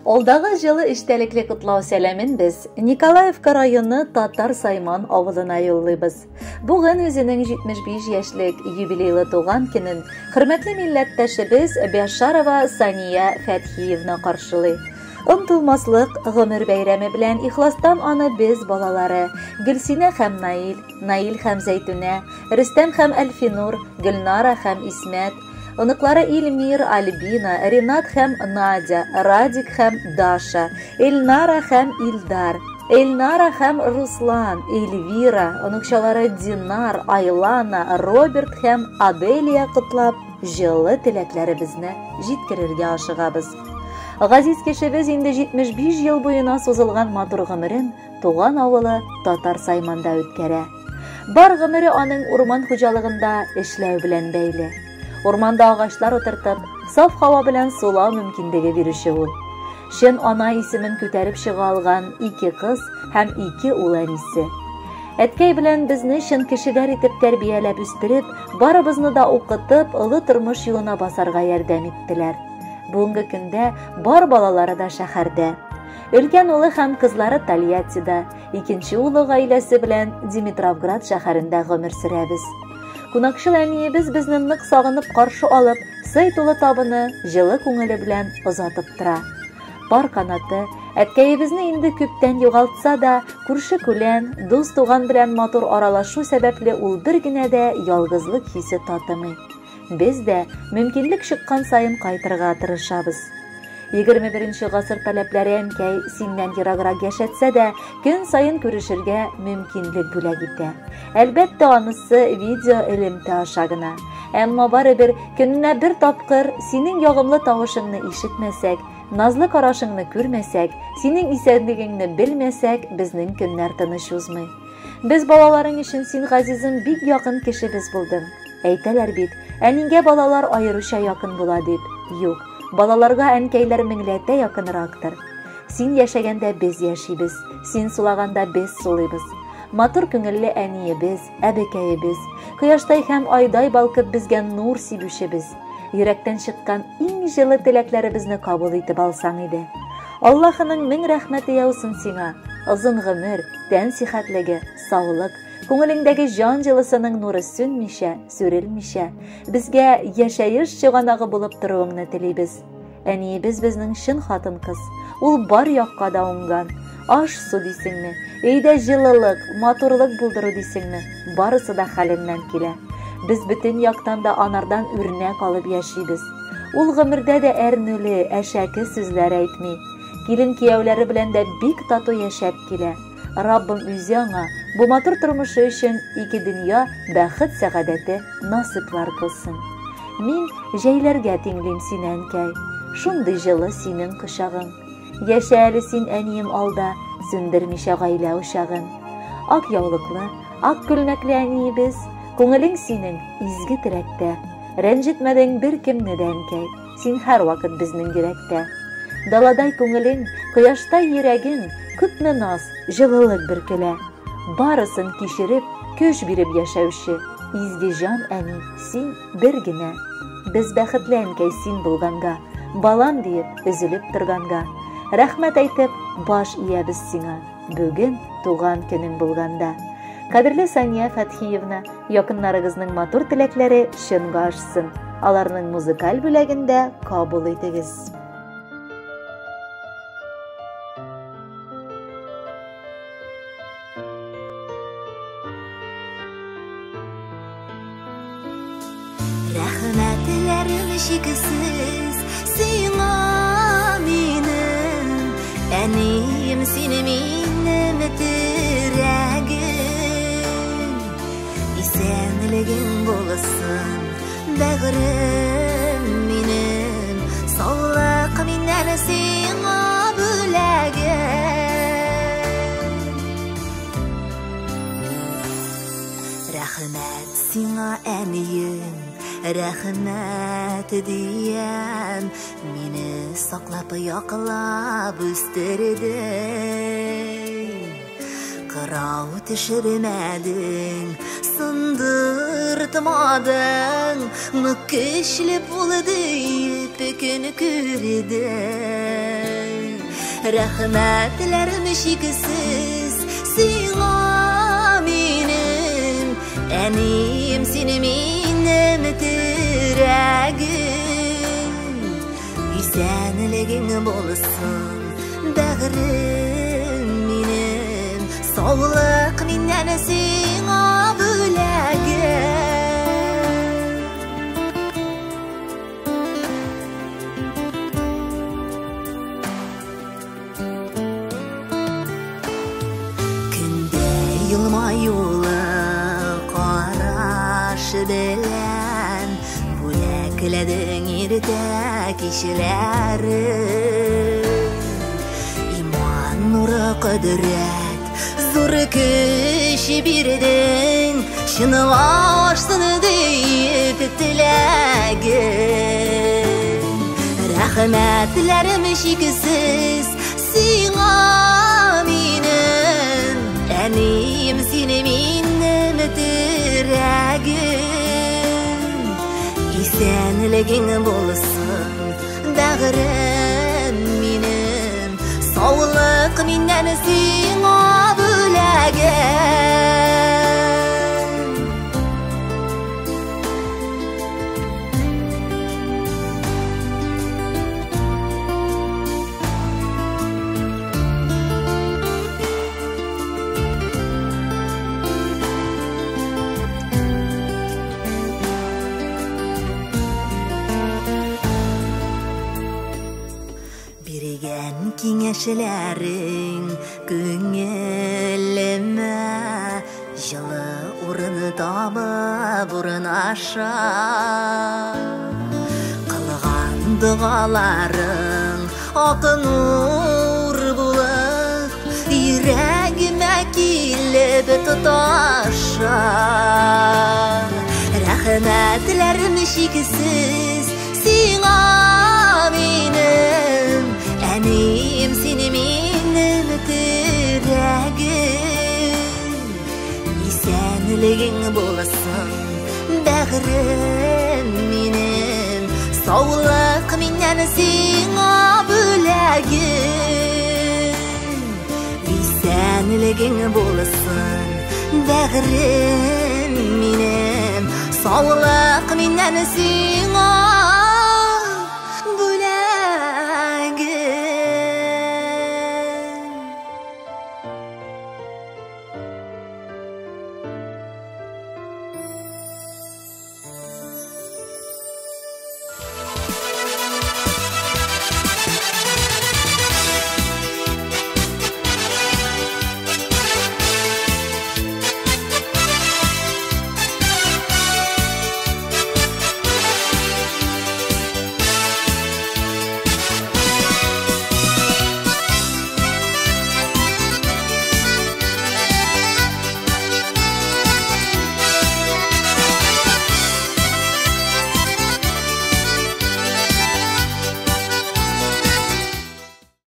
Алдагы җылы эчтәлекле котлау сәламен без Николаевка районы Татар Сайман авылына юллыйбыз. Бүген үзенең 75 яшьлек юбилейлы туган көнен хөрмәтле милләттәшебез Бяшарова Сания Фәтхиевна каршылый. Онтылмаслык гомер бәйрәме белән ихластан аны без балалары Гөлсинә һәм Наил, Наил һәм Зәйтүнә, Рөстәм һәм Әлфинур, Гөлнара һәм Исмәт, оныклары Илмир, Альбина, Ренат һәм Надя, Радик һәм Даша, Эльнара һәм Илдар, Эльнара һәм Руслан, Эльвира, оныкчалары Динар, Айлана, Роберт һәм Аделия котлап, җылы теләкләребезне җиткерергә ашыгабыз. Газиз кешебез инде 75 ел буена сузылган матур гомерен туган авылы Татар Сайманда үткәрә. Бар гомере аның урман хуҗалыгында эшләү белән бәйле. Урманда агачлар утыртып, саф һава белән сулау мөмкинлеге бирүче ул. Чын ана исемен күтәреп чыга алган ике кыз һәм ике ул әнисе. Әткәй белән безне чын кешеләр итеп тәрбияләп үстереп, барыбызны да укытып, олы тормыш юлына басарга ярдәм иттеләр. Бүгенге көндә бар балалары да шәһәрдә. Өлкән улы һәм кызлары Тольяттида, икенче улы гаиләсе белән Димитровград шәһәрендә гомер сөрәбез. Кунакчыл әниебез безне нык сагынып каршы алып, сый тулы табыны җылы күңеле белән озатып тора. Пар канаты, әткәебезне инде күптән югалтса да, күрше-күлән, дус-туган белән матур аралашу сәбәпле ул бер генә дә ялгызлык хисе татымый. Без дә мөмкинлек чыккан саен кайтырга тырышабыз. 21 гасыр таләпләре әнкәй синнән ераграк яшәтсә дә, көн саен күрешергә мөмкинлек бүләк итә. Әлбәттә, анысы видео элемтә аша гына. Әмма барыбер көненә бер тапкыр синең ягымлы тавышыңны ишетмәсәк, назлы карашыңны күрмәсәк, синең исәнлегеңне белмәсәк, безнең көннәр тыныч узмый. Без балаларың өчен син, газизым, бик якын кешебез булдың. Әйтәләр бит, әнигә балалар аеруча якын була дип. Юк, балаларга әнкәйләр меңләтә якынрактыр. Син яшәгәндә без яшибез, син сулаганда без сулыйбыз. Матур күңелле әниебез, әбекәебез, кояштай һәм айдай балкып безгә нур сибүчебез. Йөрәктән чыккан иң җылы теләкләребезне кабул итеп алсаң иде. Аллаһының мең рәхмәте яусын сиңа. Озын гомер, тән сихәтлеге, саулык, күңелеңдәге җан җылысының нуры сүнмичә, сүрелмичә, безгә яшәеш чыганагы булып торуыңны телибез. Әниебез безнең чын хатын-кыз. Ул бар якка да уңган. Аш-су дисеңме, өйдә җылылык, матурлык булдыру дисеңме, барысы да хәленнән килә. Без бөтен яктан да анардан үрнәк алып яшибез. Ул гомердә дә әрнүле, әшәке сүзләр әйтми. Килен кияүләре белән дә бик тату яшәп килә. Раббым үзе аңа бу матур тормышы өчен ике дөнья бәхет сәгадәте насыйплар кылсын. Мин җәйләргә тиңлим сине, әнкәй. Шундый җылы синең кочагың. Яшә әле син, әнием, алда, сүндермичә гаилә учагын. Ак яулыклы, ак күлмәкле әниебез, күңелең синең изге теләктә. Рәнҗетмәдең беркемне дә, әнкәй, син һәрвакыт безнең йөрәктә. Даладай күңелең, кояштай йөрәгең, күпме наз, җылылык бөркелә. Барысын кичереп, көч биреп яшәүче, изге җан әни, син бер генә. Без бәхетле, әнкәй, син булганга, балам диеп, өзелеп торганга. Рәхмәт әйтеп, баш иябез сиңа, бүген туган көнең булганда. Кадерле Сания Фәтхиевна, якыннарыгызның матур теләкләре чынга ашсын. Аларның музыкаль бүләген дә кабул итегез. Рәхмәтләрем чиксез сиңа минем, әнием, син минем терәгем. Исәнлегең булсын, бәгърем минем, саулык миннән сиңа бүләгем. Рәхмәт сиңа, әнием, рәхмәт диям, мине саклап, яклап үстердең. Кырау төшермәдең, сындыртмадың, нык көчле бул диеп көн күрдең. Рәхмәтләрем чиксез сиңа минем, әнием, син минем терәгем. Исәнлегең булсын, бәгърем минем, саулык миннән сиңа бүләгем. Көндә елмаюлы караш белән бүләкләдең иртә кичләрен. Иман нуры, кодрәт, зур көч бирдең, чынга ашсын диеп теләгем. Рәхмәтләрем чиксез сиңа минем, әнием, син минем терәгем. Исәнлегең булсын, бәгърем минем, саулык миннән сиңа бүләгем. Биргән киңәшләрең күңелемә җылы урын табып урнаша. Кылган догаларың ак нур булып йөрәгемә килеп тоташа. Рәхмәтләрем чиксез сиңа минем, әнием, син минем терәгем. Исәнлегең булсын, бәгърем минем, саулык миннән сиңа бүләгем. Исәнлегең булсын, бәгърем минем, саулык миннән сиңа